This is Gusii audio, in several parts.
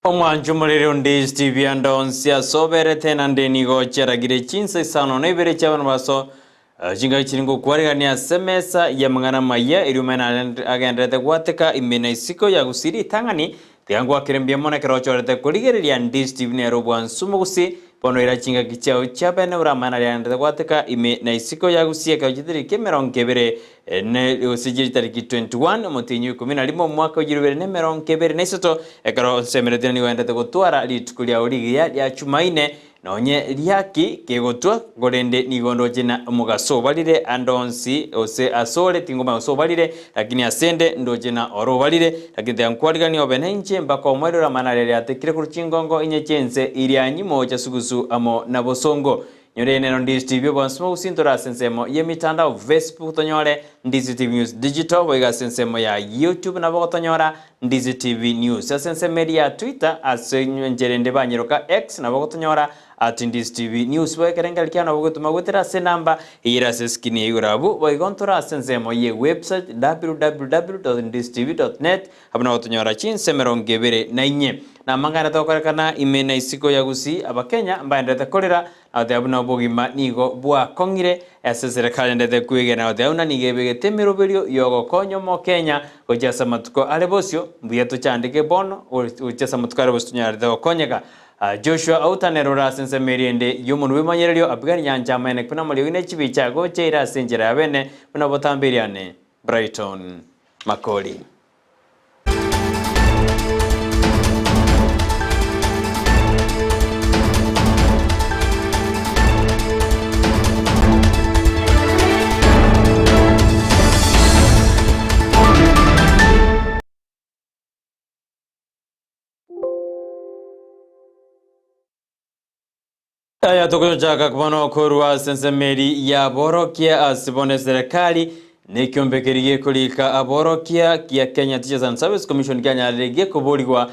Omwancho omorere onde Steve ande onsi ase oberete naende nigo chiaragire chinsa isano na ibere chi'abana baso chingaki chiri ngokwarigania ase emesa y'amang'ana amaya erio omene agenderete gwateka ime na isiko ya gusii ritang'ani tiga ngwakere mbuya mono ekero ochorete korigereria ndi Steve nere obwansu omogusii bono ira chingaki chiao chiabene ore amang'ana aria agenderete gwateka ime na isiko ya gusii ekero chitariki emerongo ebere Ne gose chitariki 21, omotienyi o ikomi na rimo, omwaka o chirubere na emerongo ebere na isato, ekero nsemeretie nigo endete gotwara rituko riao rigiya ria Chumaine, nonye riaki kegotwa, korende nigo ndoche na omogaso obarire ande onsi, gose asore tingomanya gose obarire, lakini asende ndoche na oro obarire, lakini tiga nkwariganie obe nainche mpaka omoerio ore amang'ana aria riatekire korwa chingongo inye chi'ense Irianyi, moocha sugusu amo na bosongo. Nyore nero Ndizi TV obwansu mogusi ntore ase ensemo y'emitandao Facebook tonyore Ndizi TV News Digital boigo ase ensemo ya YouTube nabo gotonyora Ndizi TV News ase ensemo eria ya Twitter ase enchera ende banyeroka X nabo gotonyora at Ndizi TV News boigo ekerengererio kiao nabo gotoma goetera ase enamba eyere ase eskini ya igoro abwo boigo ntore ase ensemo ye website www.ndizitv.net Abwo nabo tonyora chinse emerongo ebere na inye. Na amang'ana tokorekana ime na isiko ya Gusii, Abakenya mbaenderete korera na goteba buna obogima nigo bwakong'ire ase eserekari endete kwegena goteba buna nigo ebegete emeroberio yogokonya omokenya gochia ase amatuko are bosio, mbuya tochandeke bono gochia ase amatuko are bosio tonyarete gokonyeka. Joshua Outa nere ore ase ensemo eria ende y'omonwa bw'emanyererio, apiganie nyancha amaene buna amariogi ne chibicha gocha ere ase enchera ya bene buna botambe eriane. Brighton Makori. Aya togochaka bono korwa ase ensemo eri y'aborokia ase bono eserekari nekiombe keria gekorika aborokia kia Kenya Teachers and Service Commission kianyarire gekoborigwa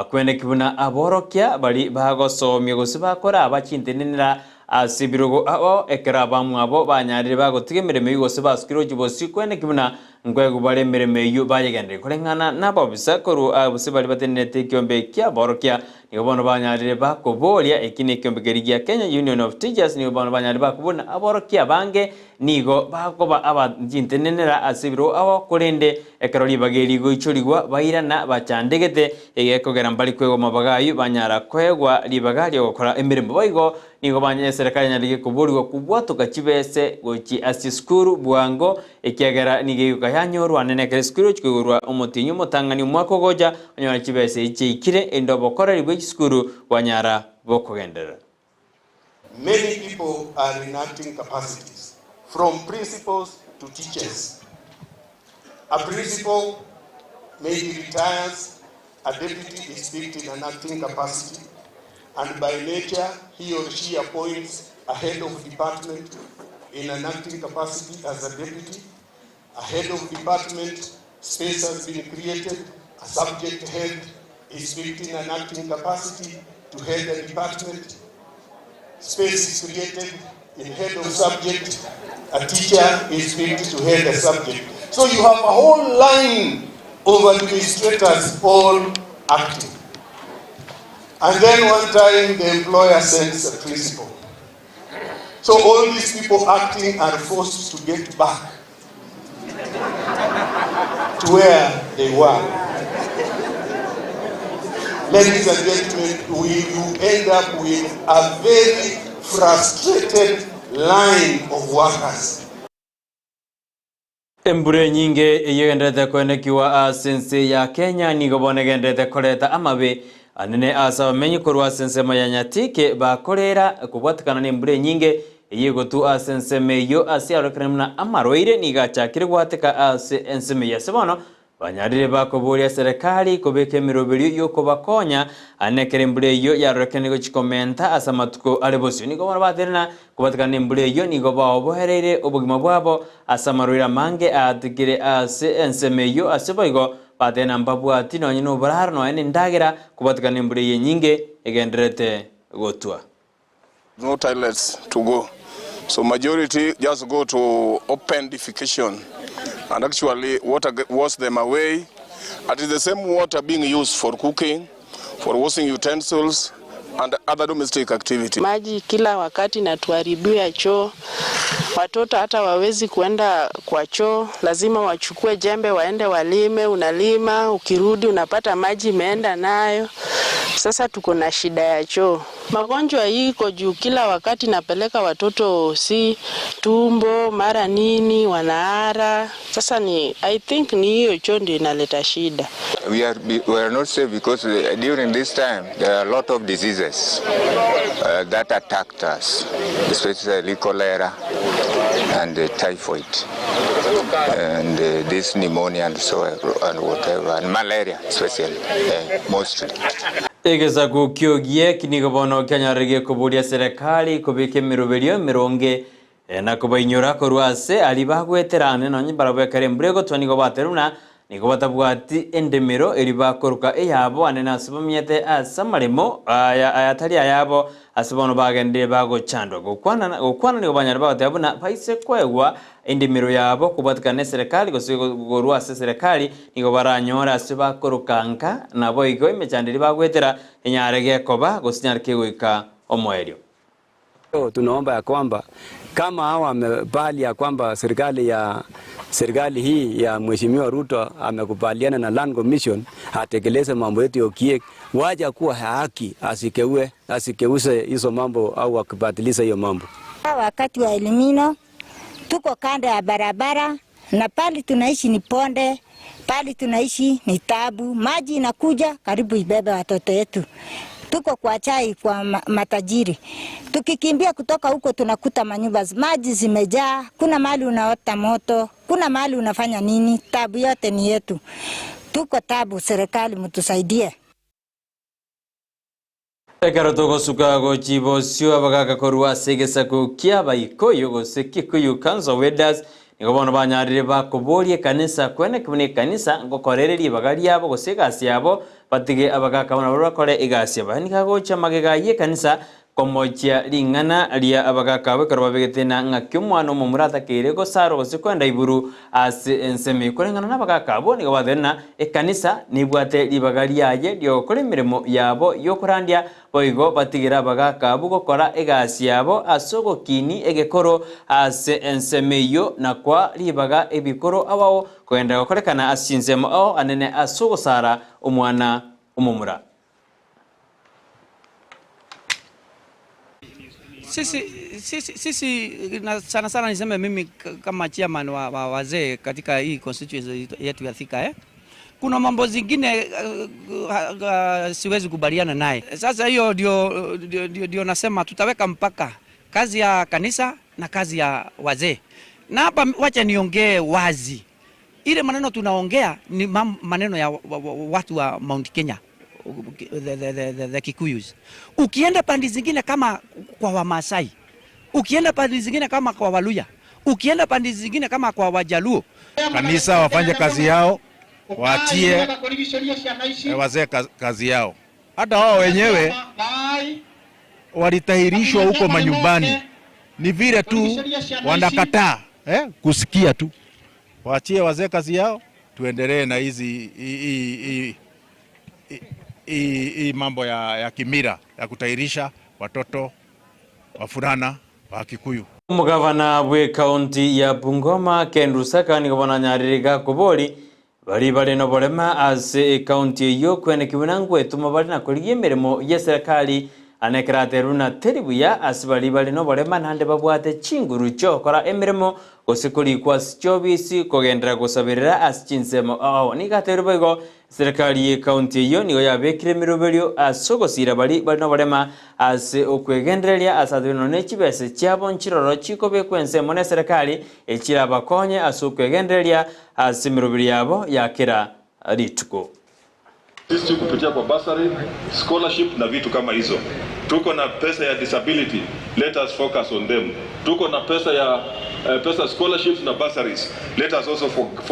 kweneki buna aborokia bari bagosomia gose bakora aba chintenenera ase ebirogo ao ekero abamwabo banyarire bagotiga emeremo eyio gose basukire gochia bosio kweneki buna Nkoegwa bare emeremo eyio bayegendereire koreng'ana nababisa korwa gose baria batenenerete ekiombe ki'aborokia, nigo bono banyarire bakoboria, eki nekiombe keria gia Kenya Union of Teachers, nigo bono banyarire bakobuna aborokia abange nigo bakoba aba chintenenera ase ebirogo ao, korende ekero ribaga eri rigoichorigwa bairana bachandegete, egekogera mbari koegwa amabaga ayio banyara koegwa ribaga ri'ogokora emeremo. Boigo nigo banya eserekari yanyarire koborigwa kobwatoka chibese gochia ase chisukuru bwango Ekiagera nigo egoka yanyorwa anene ekero esukuru egochia koigorwa omotienyi omotang'ani omwaka ogocha, onyore chibesa echi chiaikire, erinde obokoreri bwe chisukuru bwanyara bokogenderera. Many people are in acting capacities, from principals to teachers. A principal maybe retires, a deputy is picked in an acting capacity, and by nature he or she appoints a head of department in an acting capacity as a deputy, a head of department space has been created, a subject head is picked in an acting capacity to head a department, space is created in head of subject, a teacher is picked to head a subject. So you have a whole line of administrators all acting. And then one time the employer sends a principal. So all these people acting are forced to get back to where they were. Ladies and gentlemen, we, you end up with a very frustrated line of workers. Embura enyinge eyio egendererete koenekiwa ase ense ya Kenya nigo bono egendererete koreta amabe anene ase abamenyi korwa ase ensemo ya Nyatike bakorera kobwatekana nembura enyinge eyio egotwa ase ensemo eyio ase yarorekane buna amarwaire nigo achakire gwateka ase ensemo eyio ase bono Banyarire bakoboria serekari kobeka emeroberio y'okobakonya, aye nekero embura eyio yarorekanire gochia komenta ase amatuko are bosio. Nigo bono batenena kobatikana nembura eyio, nigo baoboereire obogima bwabo ase amarwaire amange aatekire ase ensemo eyio, ase boigo batenena mbabwati nonya noboraro nonya nendagera, kobatikana nembura eyio enyinge egendererete gotwa. No toilets to go so majority just go to open defecation and actually water wash them away and it's the same water being used for cooking, for washing utensils and other domestic activities. Maji kila wakati inatuharibia choo, watoto hata wawezi kuenda kwa choo, lazima wachukue jembe waende walime. Unalima, ukirudi unapata maji imeenda nayo. Sasa tuko na shida ya choo. Magonjwa hii iko juu kila wakati, napeleka watoto si tumbo mara nini, wanahara. Sasa ni I think ni hiyo choo ndio inaleta shida. We are not safe because during this time there are a lot of diseases that attacked us, especially cholera and typhoid and this pneumonia and so and whatever, and malaria especially, mostly. Egesaku kiogie nigo bono kianyarire koburia serikali kobika emiroberio emironge na kobainyora korwa ase aria bagweterane nonye barabwekere embura egotwa nigo bateruna nigo batabwati endemero eri bakoroka eyabo ane nase bamenyete ase amaremo aya ayatari ayabo ase bono bagendire bagochandwa gokwana gokwana nigo banyara bagoteba buna baise kwegwa endemero yabo kobwatikana na eserikali gose korwa ase eserikali nigo baranyora ase bakoroka nka nabo igo emechando eri bagwetera enyare gekoba gose enyare kegoika omoerio. Tunaomba ya kwamba kama hawa wamebali ya kwamba serikali hii ya Mheshimiwa Ruto amekubaliana na Land Commission atekeleze mambo yetu ya Okiek, waja kuwa haki, asikeuse hizo mambo au akibadilisha hiyo mambo. Wakati wa Elimino tuko kando ya barabara na pali tunaishi ni ponde, pali tunaishi ni tabu, maji inakuja karibu ibebe watoto wetu. Tuko kwa chai kwa matajiri. Tukikimbia kutoka huko tunakuta manyumba maji zimejaa, kuna mahali unaota moto, kuna mahali unafanya nini, tabu yote ni yetu. Tuko tabu, serikali mtusaidie. Ekero togosuka gochibosio abagaka korwa ase egesaku kia Abaikuyu gose Kikuyu Council Elders nigo bono banyarire bakoboria ekanisa kwene kebuna ekanisa ngokorereria ribaga riabo gose egasi yabo batige abagaka bono barabwo bakore egasi yabo. Yaani kagocha magega ya ekanisa komochia ring'ana ria abagaka abo ekero babegete na ng'aki omwana omomura atakeire gosarwa gose kwenda iburu ase ensemo. Koreng'ana na abagaka abo nigo bateba na ekanisa nibwate ribaga riaye riogokora emeremo yabo yokorandia boigo batigere abagaka abo gokora egasi yabo ase ogokini egekoro ase ensemo eywo na kwa ribaga ebikoro abao kogenda gokorekana ase chinsemo ao anene ase ogosara omwana omomura. Sisi na sana sana niseme mimi kama chairman wa wazee katika hii constituency yetu ya Thika, Kuna mambo zingine siwezi kubaliana naye. Sasa hiyo ndio nasema tutaweka mpaka kazi ya kanisa na kazi ya wazee. Na hapa wacha niongee wazi. Ile maneno tunaongea ni maneno ya watu wa Mount Kenya, the Kikuyus. Ukienda pande zingine kama kwa Wamasai, ukienda pande zingine kama kwa Waluya, ukienda pande zingine kama kwa Wajaluo, kanisa wafanye kazi yao, waachie wazee kazi yao. Hata wao wenyewe walitahirishwa huko manyumbani, ni vile tu wanakataa kusikia tu. Waachie wazee kazi yao, tuendelee na hizi hii mambo ya kimila ya kutahirisha watoto wavulana wa Kikuyu. Omugavana bwe kaunti ya Bungoma Ken Lusaka nigo bonanyarire kobori bari bari noborema ase ekaunti eyo kwenekibwa na ngwetuma bari na korigia emeremo ya serikali anekeraterwa na teri buya ase bari bari noborema naende babwate chinguru chiokora emeremo gose korikwa ase chiobisi kogendera gosabirira ase chinsemo ao. Nigaterwa boigo serikali ya ekaunti eyo nigo yabekire emiroberio ase ogosira bari bari noborema ase okwegendereria ase atebire nonye chibese chiabo nchiroro chikobekwa ensemo na eserikali echirabakonye ase okwegendereria ase emiroberio yabo ya kera rituko. Sisi kupitia kwa bursary, scholarship na vitu kama hizo. Tuko na pesa ya disability, let us focus on them. Tuko na pesa ya pesa scholarships na bursaries, let us also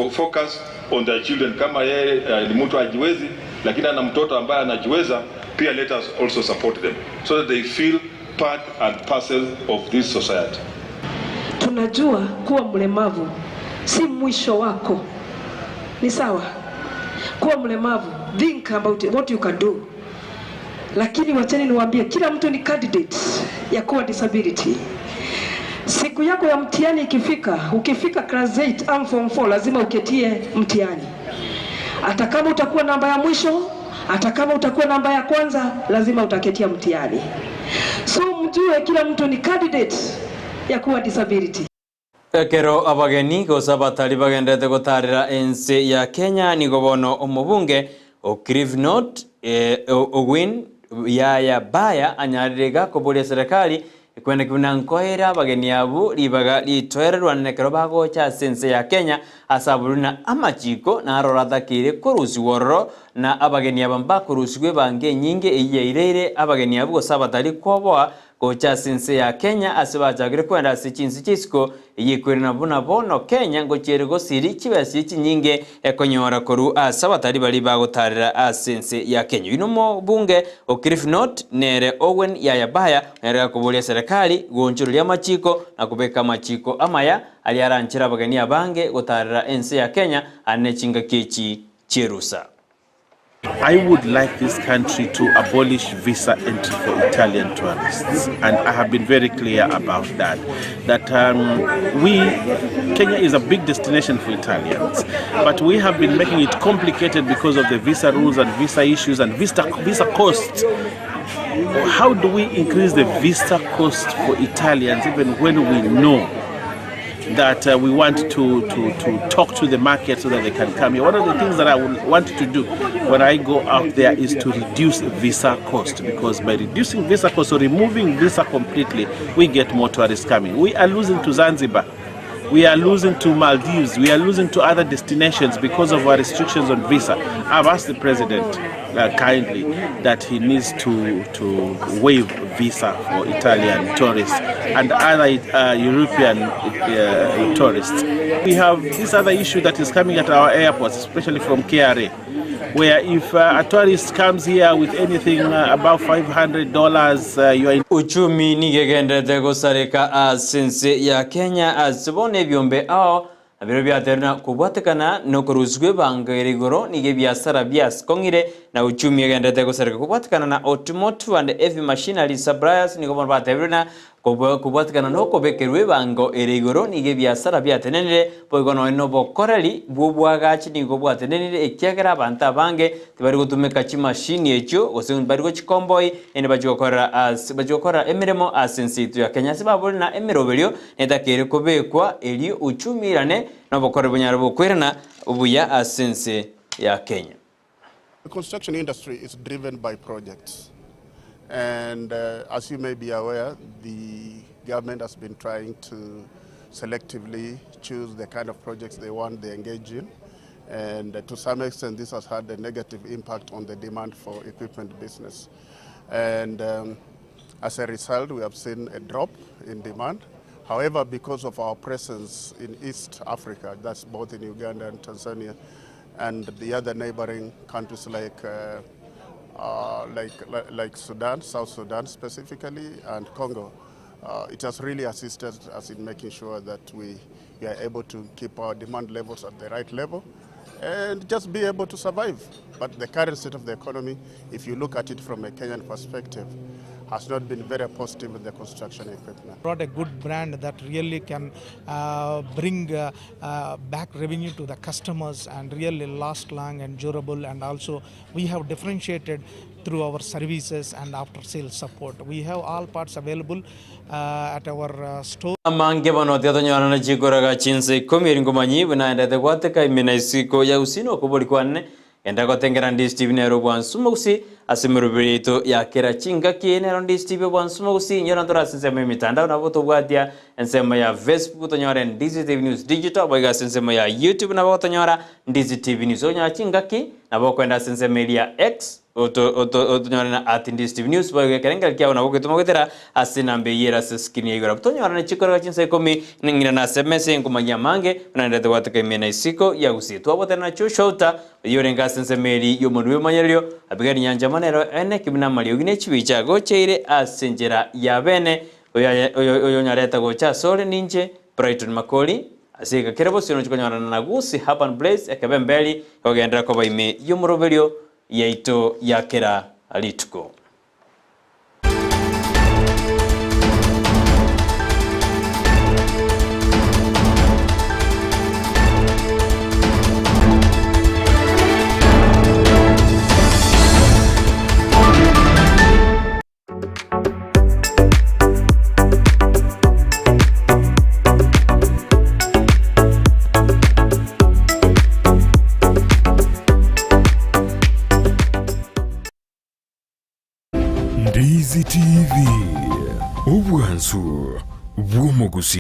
focus on their children. Kama yeye ni mtu hajiwezi lakini ana mtoto ambaye anajiweza pia, let us also support them so that they feel part and parcel of this society. Tunajua kuwa mlemavu si mwisho wako. Ni sawa? Kuwa mlemavu, think about it, what you can do. Lakini wacheni niwaambie, kila mtu ni candidate ya kuwa disability. Siku yako ya mtihani ikifika, ukifika class 8 au form 4 lazima uketie mtihani, hata kama utakuwa namba ya mwisho, hata kama utakuwa namba ya kwanza, lazima utaketia mtihani. So mjue kila mtu ni candidate ya kuwa disability. Ekero abageni gose abatari bagenderete gotarera ense ya Kenya nigo bono omobunge o Kilifi North Owiny Yaya Baya anyarire iga koboria serikali ekwene buna nkoeire abageni abwo ribaga ritoererwane ekero bagocha ase ense ya Kenya ase aborori na amachiko naroro atakeire korusigwa ororo na abageni aba mbakorusigwa ebango enyinge eyio yaireire abageni abwo gose abatari kwoboa Gocha ase ense ya Kenya ase bachakire kwenda ase chinse chi'isiko eyio ekwerena buna bono Kenya ngochia ere gosiri chibesa chinyinge ekonyora korwa ase abatari baria bagotarera ase ense ya Kenya. Oyio nomobunge o Kilifi North nere Owen Yaya Baya nere gakoboria eserekari goonchoreria amachiko na kobeka amachiko amaya aria aranchere abageni abange gotarera ense ya Kenya ane chingaki echi chierusa. I would like this country to abolish visa entry for Italian tourists, and I have been very clear about that. That um, we, Kenya is a big destination for Italians, but we have been making it complicated because of the visa rules and visa issues and visa, visa costs. How do we increase the visa cost for Italians even when we know that uh, we want to, to, to talk to the market so that they can come here. One of the things that I would want to do when I go out there is to reduce visa cost because by reducing visa cost or removing visa completely, we get more tourists coming. We are losing to Zanzibar. We are losing to Maldives. We are losing to other destinations because of our restrictions on visa. I've asked the president uh, kindly that he needs to, to waive visa for Italian tourists and other uh, European uh, tourists. We have this other issue that is coming at our airports, especially from KRA, where if uh, a tourist comes here with anything uh, above $500, uh, you are in Uchumi nigo egenderete gosareka ase ense ya Kenya ase bono ebiombe ao Na biria biaterwe na kobwatekana nokorusigwa ebango ere igoro, nigo ebiasara biasikong'ire, na uchumi egenderete gosareka. Kobwatekana na Automotive and Heavy Machinery Suppliers nigo bono batebirwe na kobwatekana nokobekerwa ebango ere igoro, nigo ebiasara biatenenire, boigo nonya nobokoreri bw'oboagachi nigo bwatenenire, ekiagera abanto abange tibari gotumeka chimashini echio, gose mbari gochikomboi, naende bachia gokorera ase bachia gokorera emeremo ase ense yaito ya Kenya. Ase babore na emeroberio Netakeire kobekwa erio ochumirane nobokori bonyare bokwerana obuya ase ense ya Kenya. The construction industry is driven by projects and as you may be aware the government has been trying to selectively choose the kind of projects they want they engage in and to some extent this has had a negative impact on the demand for equipment business and um, As a result, we have seen a drop in demand. However, because of our presence in East Africa, that's both in Uganda and Tanzania, and the other neighboring countries like, uh, uh, like, like Sudan, South Sudan specifically, and Congo, uh, it has really assisted us in making sure that we, we are able to keep our demand levels at the right level and just be able to survive. But the current state of the economy, if you look at it from a Kenyan perspective, has not been very positive with the construction equipment. Brought a good brand that really can uh, bring uh, uh, back revenue to the customers and really last long and durable and also we have differentiated through our services and after sales support. We have all parts available uh, at our uh, store. Amange bono tiatonyorana chikoraga chinsa ikomi eri ngomanyi buna endete gwateka ime na isiko ya gusii nokobori kwane Genda gotengera Ndisi TV nero obwansu mogusi ase emeroberi yaito ya kera chingaki nero Ndisi TV obwansu mogusi inyora ntore ase ensemo y'emitandao nabo tobwatia ensemo ya Facebook tonyore Ndisi TV News Digital boigo ase ensemo ya YouTube nabo gotonyora Ndisi TV News onyora chingaki nabo okoenda ase ensemo eria ya X Oto oto otonyore na at Ndisi TV News boigo ekerengererio kiabo nabo ogoetoma goetera ase enamba eyio ere ase screen ya igoro. Abwo tonyorane chikorega chinsa ikomi ning'ina na ase emesa eye nkomanyia amange buna ndete gwateka ime na isiko ya Gusii. Twabwatana na Chushouta oyio orenge ase ensemo eri y'omonwa bw'emanyererio Abigaili Nyanchama nero ene kibi na amariogi ne chibicha agocheire ase enchera ya bene oyo oyo oyonyarete gocha asore ninche Brighton Makori ase iga kere bosio nochi konyorana na Gusii Urban Blaze ekebemberi kogenderera koba ime y'omoroberio yaito ya kera rituko. Omwansu bw'omogusii.